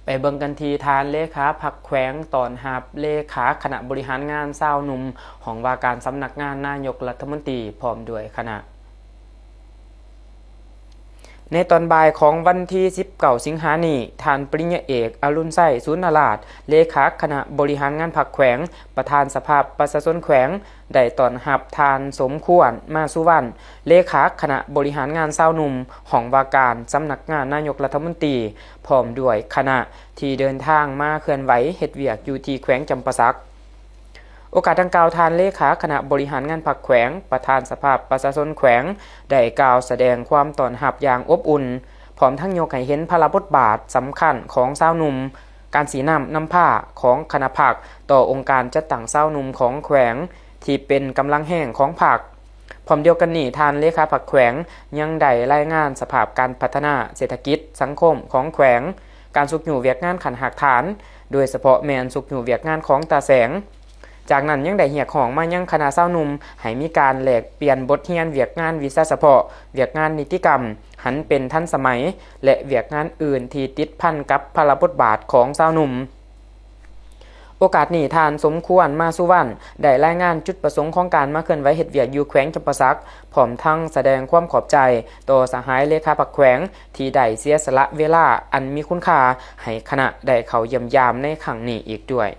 ໄປເບິ່ງກັນທີ່ທ່ານເລຂາພັກແຂວງຕ້ອນຮັບເລຂາຄະນະບໍລິຫານງານຊາວໜຸ່ມ ຫ້ອງວ່າການສຳນັກງານນາຍົກລັດຖະມົນຕີ ພ້ອມດ້ວຍຄະນະ. ໃນຕອນບ່າຍຂອງວັນທີສິບເກົ້າ ສິງຫານີ້, ທ່ານປະລິນຍາເອກ ອະລຸນໄຊ ສູນນະລາດ ເລຂາຄະນະບໍລິຫານງານພັກແຂວງ, ປະທານສະພາປະຊາຊົນແຂວງ ໄດ້ຕ້ອນຮັບທ່ານ ສົມຄວນ ມາສຸວັນ ເລຂາຄະນະບໍລິຫານງານຊາວໜຸ່ມ ຫ້ອງວ່າການສຳນັກງານນາຍົກລັດຖະມົນຕີ ພ້ອມດ້ວຍຄະນະ ທີ່ເດີນທາງມາເຄື່ອນໄຫວເຮັດວຽກຢູ່ທີ່ແຂວງຈຳປາສັກ. ໂອກາດດັ່ງກ່າວ, ທ່ານເລຂາຄະນະບໍລິຫານງານພັກແຂວງ, ປະທານສະພາປະຊາຊົນແຂວງ ໄດ້ກ່າວສະແດງຄວາມຕ້ອນຮັບຢ່າງອົບອຸ່ນ, ພ້ອມທັງຍົກໃຫ້ເຫັນພາລະບົດບາດສຳຄັນຂອງຊາວໜຸ່ມ, ການຊີ້ນຳນຳພາຂອງຄະນະພັກຕໍ່ອົງການຈັດຕັ້ງຊາວໜຸ່ມຂອງແຂວງ ທີ່ເປັນກຳລັງແຮງຂອງພັກ. ພ້ອມດຽວກັນນີ້, ທ່ານເລຂາພັກແຂວງຍັງໄດ້ລາຍງານສະພາບການພັດທະນາເສດຖະກິດສັງຄົມຂອງແຂວງ, ການຊຸກຍູ້ວຽກງານຂັ້ນຮາກຖານ, ໂດຍສະເພາະແມ່ນຊຸກຍູ້ວຽກງານຂອງຕາແສງ. ຈາກນັ້ນຍັງໄດ້ຮຽກຮ້ອງມາຍັງຄະນະຊາວໜຸ່ມ ໃຫ້ມີການແລກປ່ຽນບົດຮຽນວຽກງານວິຊາສະເພາະ, ວຽກງານນິຕິກຳ ຫັນເປັນທັນສະໄໝ ແລະ ວຽກງານອື່ນທີ່ຕິດພັນກັບພາລະບົດບາດຂອງຊາວໜຸ່ມ. ໂອກາດນີ້, ທ່ານ ສົມຄວນ ມາສຸວັນ ໄດ້ລາຍງານຈຸດປະສົງຂອງການມາເຄື່ອນໄຫວເຮັດວຽກຢູ່ແຂວງຈຳປາສັກ, ພ້ອມທັງສະແດງຄວາມຂອບໃຈຕໍ່ສະຫາຍເລຂາພັກແຂວງ ທີ່ໄດ້ເສຍສະຫຼະເວລາອັນມີຄຸນຄ່າໃຫ້ຄະນະໄດ້ເຂົ້າຢ້ຽມຢາມໃນຄັ້ງນີ້ອີກດ້ວຍ.